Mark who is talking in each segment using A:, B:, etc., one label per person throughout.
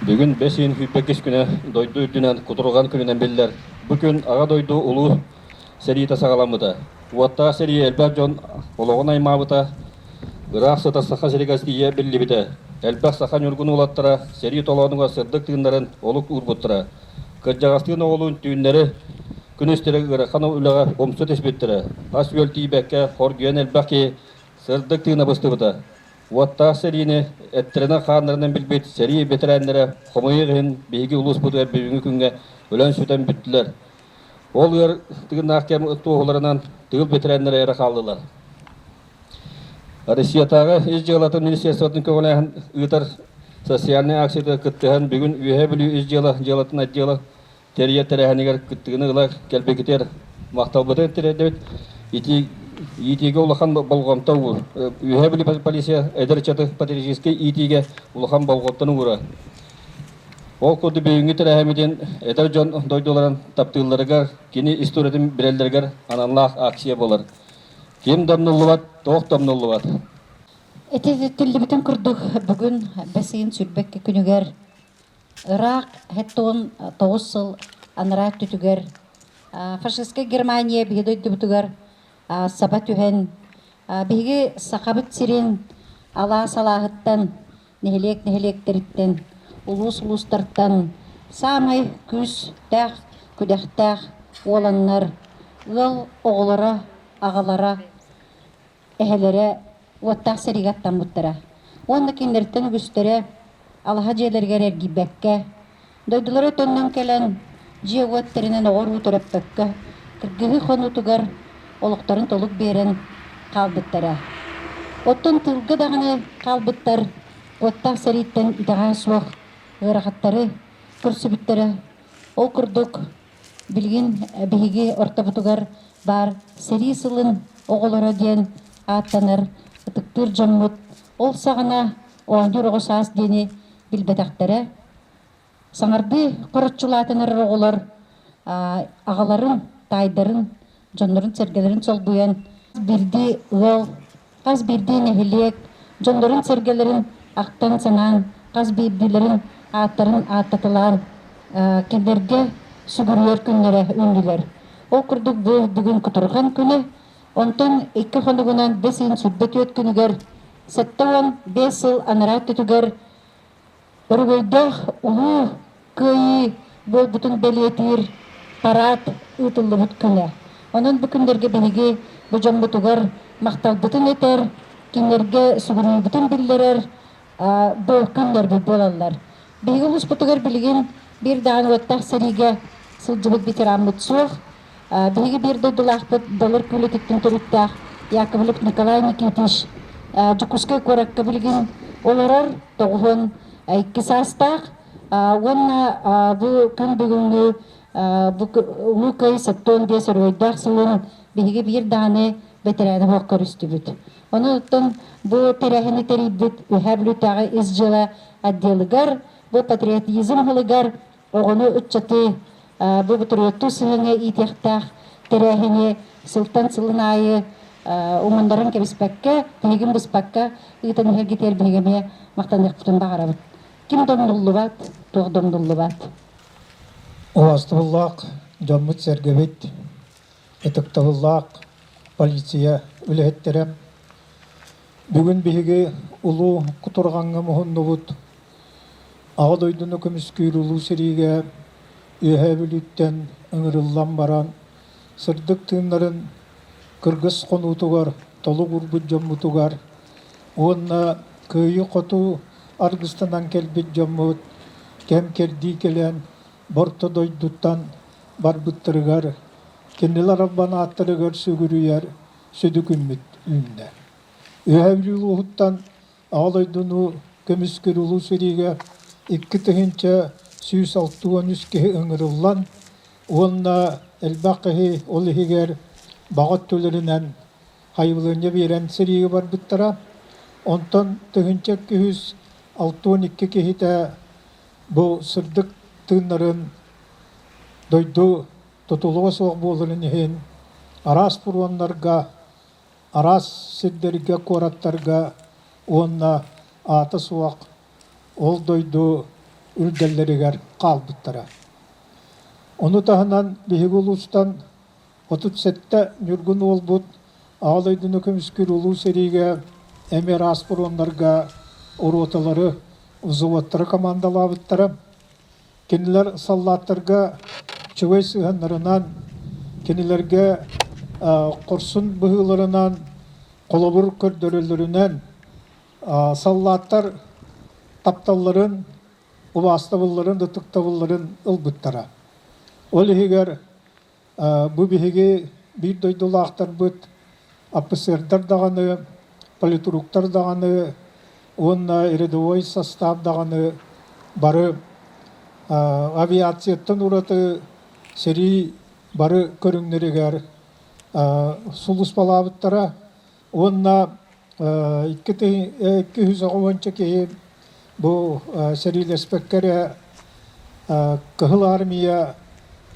A: Бүгүн бэс ыйын 22 күнэ дойду үрдүнэн кутурҕан күнүнэн биллэр. Бу күн Аҕа дойду Улуу сэриитэ саҕаламмыта. Уоттаах сэрии элбэх дьон олоҕун аймаабыта, ыраах сытар Саха сиригэр тиийэ биллибитэ. Элбэх саха ньургун уолаттара сэрии толоонугар сырдык тыыннарын олук уурбуттара. Кырдьаҕастыын оҕолуун түүннэри, күнүстэри ыарахан үлэҕэ умса түспүттэрэ. Ас-үөл тиийбэккэ хоргуйан элбэх киһи сырдык тыына быстыбыта. Уоттаах сэриини эттэринэн-хааннарынан билбит сэрии бэтэрээннэрэ хомойуох иһин биһиги улууспутугар бүгүҥҥү күҥҥэ өлөн-сүтэн бүттүлэр. Ол ыар тыыннаах кэм туоһуларынан тыыл бэтэрээннэрэ эрэ хааллылар. Россиятааҕы Ис дьыалатын министерствотын көҕүлээһин ыытар социальнай акциятыгар кыттыһан бүгүн Үөһээ Бүлүү Ис дьыала дьыалатын отдела тэрийэр тэрээһинигэр кыттыыны ыла кэлбиккитигэр махталбытын тириэрдэбит. Ити иитиигэ улахан болҕомто уур. Үөһээ Бүлүү полиция эдэр ыччаты патриотическай иитиигэ улахан болҕомтону уурар. Ол курдук бүгүҥҥү тэрээһиммитин эдэр дьон дойдуларын таптыылларыгар, кини историятын билэллэригэр аналлаах акция буолар. Ким да умнуллубат, туох да умнуллубат.
B: Ити этиллибитин курдук бүгүн бэс ыйын 22 күнүгэр Ыраах 79 сыл анараа өттүтүгэр фашистскай Германия биһи дойдубутугар саба түһэн, биһиги Сахабыт сирин алаас алааһыттан, нэһилиэк нэһилиэктэриттэн, улуус улуустартан саамай күүстээх, күдэхтээх уоланнар, ыал оҕолоро, аҕалара, эһэлэрэ уоттаах сэриигэ аттаммыттара. Уонна кинилэртэн үгүстэрэ алаһа дьиэлэригэр эргийбэккэ, дойдулара төннөн кэлэн, дьиэ-уот тэринэн оҕо-уруу төрөппөккө, кыргыһыы хонуутугар олохторун толук биэрэн хаалбыттара. Оттон тыылга даҕаны хаалбыттар уоттаах сэрииттэн итэҕэһэ суох ыарахаттары көрсүбүттэрэ. Ол курдук, Билигин биһиги ортобутугар баар сэрии сылын оҕолоро диэн ааттанар ытыктыыр дьоммут ол саҕана оонньуур оҕо саас диэни билбэтэхтэрэ. Саҥардыы хороччулаатан эрэр оҕолор аҕаларын, таайдарын, дьоннорун-сэргэлэрин солбуйан биирдии ыал, хас биирдии нэһилиэк дьоннорун-сэргэлэрин ахтан-санаан, хас биирдиилэрин ааттарын ааттаталаан кинилэргэ сүгүрүйэр күннэрэ үүннүлэр. Ол курдук бу бүгүн кутурҕан күнэ, онтон икки хонугунан бэс ыйын 24 күнүгэр 75 сыл анараа өттүтүгэр Өрөгөйдөөх Улуу Кыайыы буолбутун бэлиэтиир параад ыытыллыбыт күнэ. Онон бу күннэргэ биһиги бу дьоммутугар махталбытын этэр, кинилэргэ сүгүрүйүүбүтүн биллэрэр бу күннэрбит буолаллар. Биһиги улууспутугар билигин биир даҕаны уоттаах сэриигэ сылдьыбыт ветераммыт суох. Биһиги биир дойдулаахпыт Далыр Күүлэтиттэн төрүттээх Яковлев Николай Никитич Дьокуускай куоракка билигин олорор, 92 саастаах. Уонна бу күн бүгүҥҥү бу Улуу Кыайыы 75 өрөгөйдөөх сылын биһиги биир даҕаны бэтэрээни суох көрүстүбүт. Онон бу тэрээһини тэрийбит Үөһээ Бүлүүтээҕи ис дьыала отделыгар, бу патриотизм сылыгар оҕону, ыччаты бу ботуруоттуу сыһыаҥҥа иитиэхтээх тэрээһини сылтан сылын аайы умуннаран кэбиспэккэ, тиһигин быспакка ыытан иһэргитигэр биһиги эмиэ махтаныахпытын баҕарабыт. Ким да умнуллубат, туох да умнуллубат.
C: Убаастабыллаах дьоммут-сэргэбит, ытыктабыллаах полиция үлэһиттэрэ, бүгүн биһиги улуу кутурҕаҥҥа муһуннубут. Аҕа дойдуну көмүскүүр улуу сэриигэ Үөһээ Бүлүүттэн ыҥырыллан баран, сырдык тыыннарын кыргыс хонуутугар толук уурбут дьоммутугар уонна кыайыы-хотуу аргыстанан кэлбит дьоммут кэм-кэрдии кэлэн орто дойдуттан барбыттарыгар, кинилэр албан ааттарыгар сүгүрүйэр сүдү күммүт үүннэ. Үөһээ Бүлүү улууһуттан Аҕа дойдуну көмүскүүр Улуу сэриигэ 2163 киһи ыҥырыллан уонна элбэх киһи ол иһигэр баҕа өттүлэринэн хайыбылыанньа биэрэн сэриигэ барбыттара. Онтон 1262 киһитэ бу сырдык тыыннарын дойду тутулуга суох буоларын иһин араас пуруоннарга араас сирдэргэ, куораттарга уонна аата суох ол дойду үрдэллэригэр хаалбыттара. Ону таһынан биһиги улуустан 37 ньургун уолбут Аҕа дойдуну көмүскүүр Улуу сэриигэ эмиэ араас фроннарга роталары, взводтары командалаабыттара. Кинилэр саллааттарга үчүгэй сыһыаннарынан, кинилэргэ хорсун быһыыларынан, холобур көрдөрөллөрүнэн саллааттар тапталларын, убаастабылларын, ытыктабылларын ылбыттара. Ол иһигэр Бу биһиги биир дойдулаахтарбыт АПСР-дар даҕаны, политруктар даҕаны уонна рядовой состав даҕаны бары авиацияттан ураты сэрии бары көрүҥнэригэр сулууспалаабыттара уонна 290 киһи бу сэриилэспэккэ эрэ Кыһыл Армия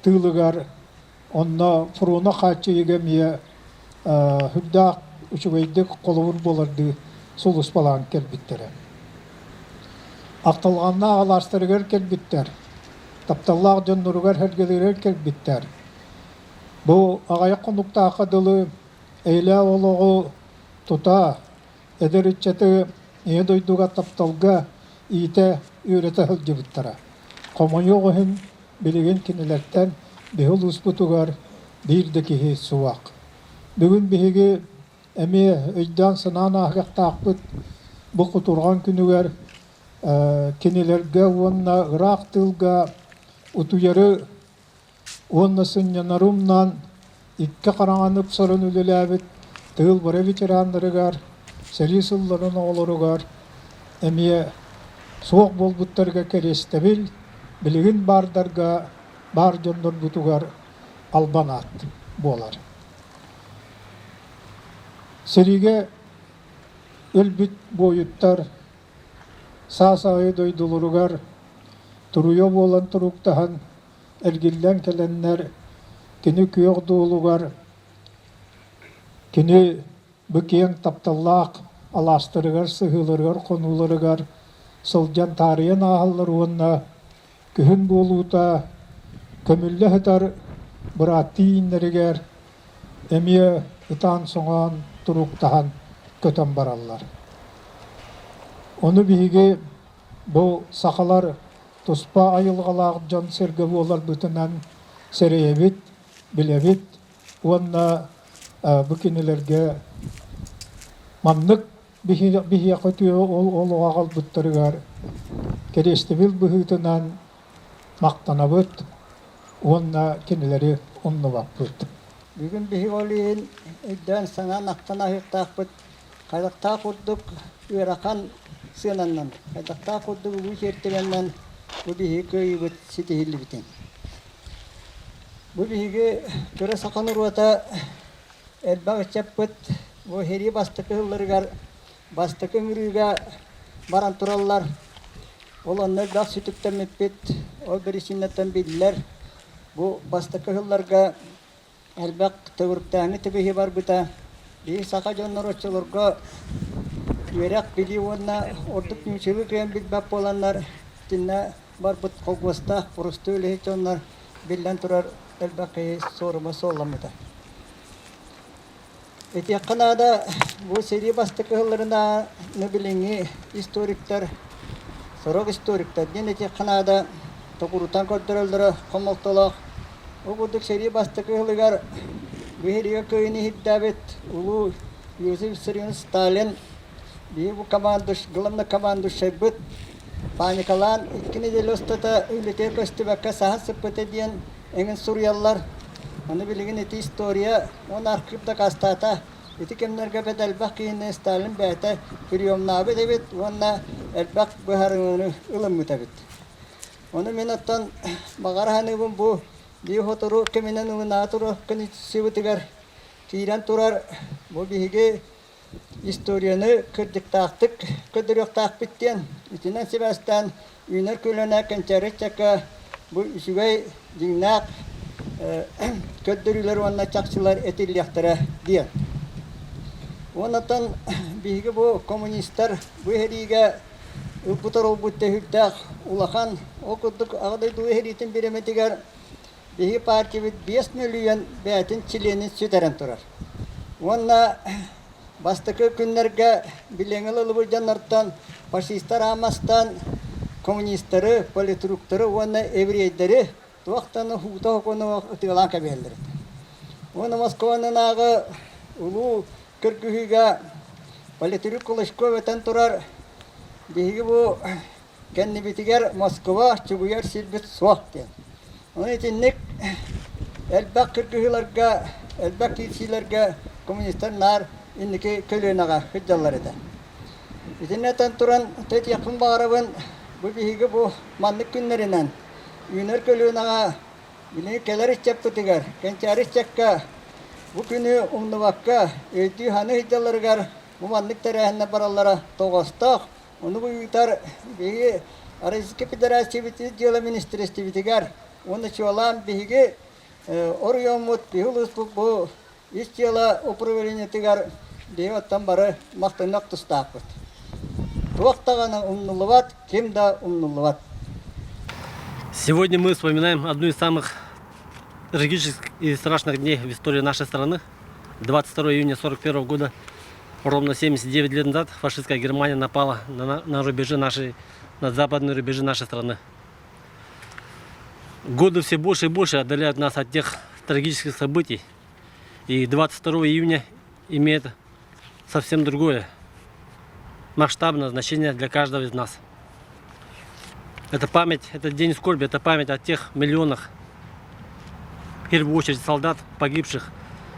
C: тыылыгар онно фрону хааччыйыыга эмиэ сүрдээх үчүгэйдик холобур буолардыы сулууспалаан кэлбиттэрэ. Ахтылҕаннаах алаастарыгар кэлбиттэр, тапталлаах дьонноругар-сэргэлэригэр кэлбиттэр. Бу аҕыйах хонуктаахха дылы Эйэлээх олоҕу тута, эдэр ыччаты Ийэ дойдуга тапталга иитэ, үөрэтэ сылдьыбыттара. Хомойуох иһин, билигин кинилэртэн биһи улууспутугар биир да киһи суох. Бүгүн биһиги эмиэ өйдөөн-санаан ааһыахтаахпыт бу кутурҕан күнүгэр кинилэргэ уонна ыраах тыылга утуйары уонна сынньанары умнан, икки хараҥаны ыпсаран үлэлээбит тыыл бары ветераннарыгар, сэрии сылларын оҕолоругар эмиэ суох буолбуттарга кэриэстэбил, билигин баардарга, баар дьоннорбутугар албан аат буолар. Сэриигэ өлбүт буойуттар саас аайы дойдуларугар туруйа буолан туруктаһан эргиллэн кэлэннэр кини күөх дуолугар кини бу киэҥ тапталлаах алаастарыгар, сыһыыларыгар, хонууларыгар сылдьан таарыйан ааһаллар уонна күһүн буолуута көмүллэ сытар бырааттыы ииннэригэр эмиэ ытаан-соҥоон туруктаһан көтөн бараллар. Ону биһиги бу сахалар туспа айылҕалаах дьон сиргэ буоларбытынан сэрэйэбит, билэбит уонна бу кинилэргэ маннык биһиэхэ үтүө олоҕу аҕалбыттарыгар кэриэстэбил быһыытынан махтанабыт уонна кинилэри умнубаппыт.
D: Бүгүн биһиги ол иһин өйдөөн-санаан ахтан аһыахтаахпыт Хайдахтаах курдук ыарахан сыананнан, хайдахтаах курдук улуу сиэртибэннэн бу биһиги кыайыыбыт ситиһиллибитин. Бу биһиги кыра саха норуота элбэх ыччаппыт бу сэрии бастакы сылларыгар бастакы ыҥырыыга баран тураллар. Ол онно элбэх сүтүктэммиппит, ол биричиинэттэн биллэр. Бу бастакы сылларга Элбэх төгүрүктээҥҥи түбэһии барбыта. Биһиги саха дьонноро оччолорго үөрэх, билии уонна ордук нууччалыы кыайан билбэт буоланнар, итиннэ барбыт холкуостаах боростуой үлэһит дьоннор биллэн турар элбэх киһи суорума суолламмыта. Этиэххэ наада, бу сэрии бастакы сылларынааҕы билиҥҥи историктар, сорох историктар диэн этиэххэ наада, токурутан көрдөрөллөрө хомолтолоох. Ол курдук сэрии бастакы сылыгар бу сэриигэ кыайыыны иһирдээбит улуу Иосиф Виссарионович Сталин биһиги бу командуш, главнокомандующайбыт паникалаан икки нэдиэлэ устата үлэтигэр көстүбэккэ саһан сыппыта диэн эҥин суруйаллар. Аны билигин ити история уонна архыып дакаастаата. Ити кэмнэргэ бэт элбэх киһини Сталин бэйэтэ приемнаабыт эбит уонна элбэх быһаарыныыны ылыммыт эбит. Ону мин оттон баҕара саныыбын бу биир сотору кэминэн ылынаары турар конституциябытыгар киирэн турар бу биһиги историяны кырдьыктаахтык көрдөрүөхтээхпит диэн итинэн сибээстээн үүнэр көлүөнэ кэнчээри ыччакка бу үчүгэй дьиҥнээх көрдөрүүлэр уонна чахчылар этиллиэхтэрэ диэн. Уоннаттан биһиги бу коммунистар бу сэриигэ ылбыт оролбут тэһүүрдээх улахан. Ол курдук Аҕа дойду сэриитин бириэмэтигэр биһиги партиябыт 5 мөлүйүөн бэйэтин чилиэнин сүтэрэн турар. Уонна бастакы күннэргэ билиэҥҥэ ылыллыбыт дьоннортон фашистар аамастан коммунистары, политруктары уонна еврейдэри туохтан уута сокуону ытыалаан кэбиһэллэр этэ. Уонна Москванынааҕы улуу кыргыһыыга политрук Клочков этэн турар биһиги бу кэннибитигэр Москва чугуйар сирбит суох диэн. Онон итинник элбэх кыргыһыыларга, элбэх киирсиилэргэ коммунистар наар инники көлүөнэҕэ сылдьаллар этэ. Итиннэ этэн туран, этиэхпин баҕарабын, бу биһиги бу маннык күннэринэн үүнэр көлүөнэҕэ билигин кэлэр ыччаппытыгар, кэнчээри ыччакка бу күнү умнубакка өйдүү-саныы сылдьалларыгар бу маннык тэрээһиннэр бараллара тоҕоостоох. Ону бу ыытар биһиги Российскай Федерациябыт дьыала министиэристибитигэр уонна чуолаан биһиги оройуоммут, биһи улууспут бу ис дьыала управлениетыгар биһи оттон бары махтаныах тустаахпыт. Туох даҕаны умнуллубат, ким да умнуллубат.
E: Сегодня мы вспоминаем одну из самых трагических и страшных дней в истории нашей страны. 22 июня 1941 года, ровно 79 лет назад, фашистская Германия напала на, на рубежи нашей, на западные рубежи нашей страны. Годы все больше и больше отдаляют нас от тех трагических событий. И 22 июня имеет совсем другое масштабное значение для каждого из нас. Это память, это день скорби, это память о тех миллионах, в первую очередь солдат, погибших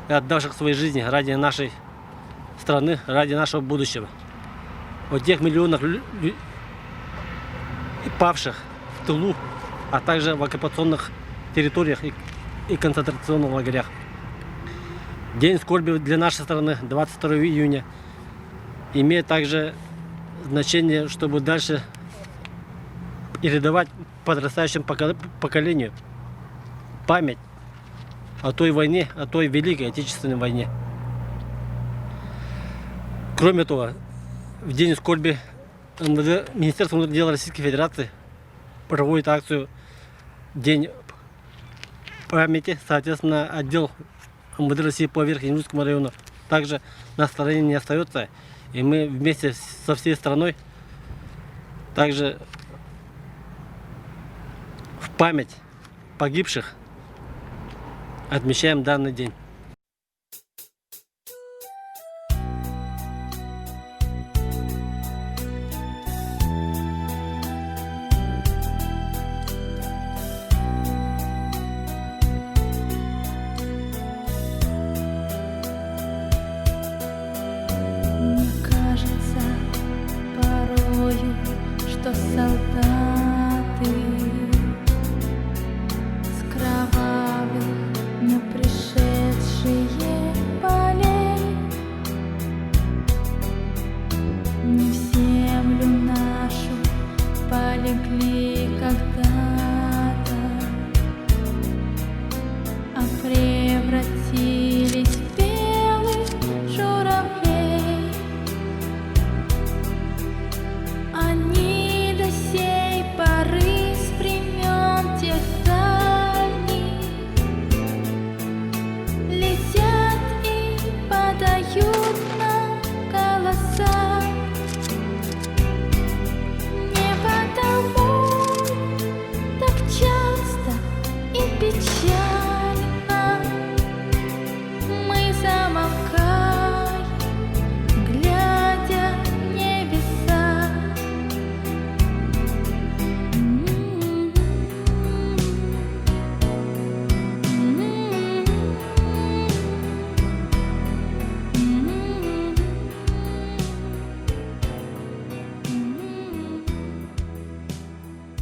E: и отдавших свои жизни ради нашей страны, ради нашего будущего. О тех миллионах павших в тылу, а также в оккупационных территориях и, и концентрационных лагерях. День скорби для нашей страны 22 июня имеет также значение, чтобы дальше передавать подрастающему поколению память о той войне, о той Великой Отечественной войне. Кроме того, в день скорби МВД, Министерство внутренних дел Российской Федерации проводит акцию День памяти, соответственно, отдел МВД России по Верхнеилимскому району также на стороне не остается. И мы вместе со всей страной также в память погибших отмечаем данный день.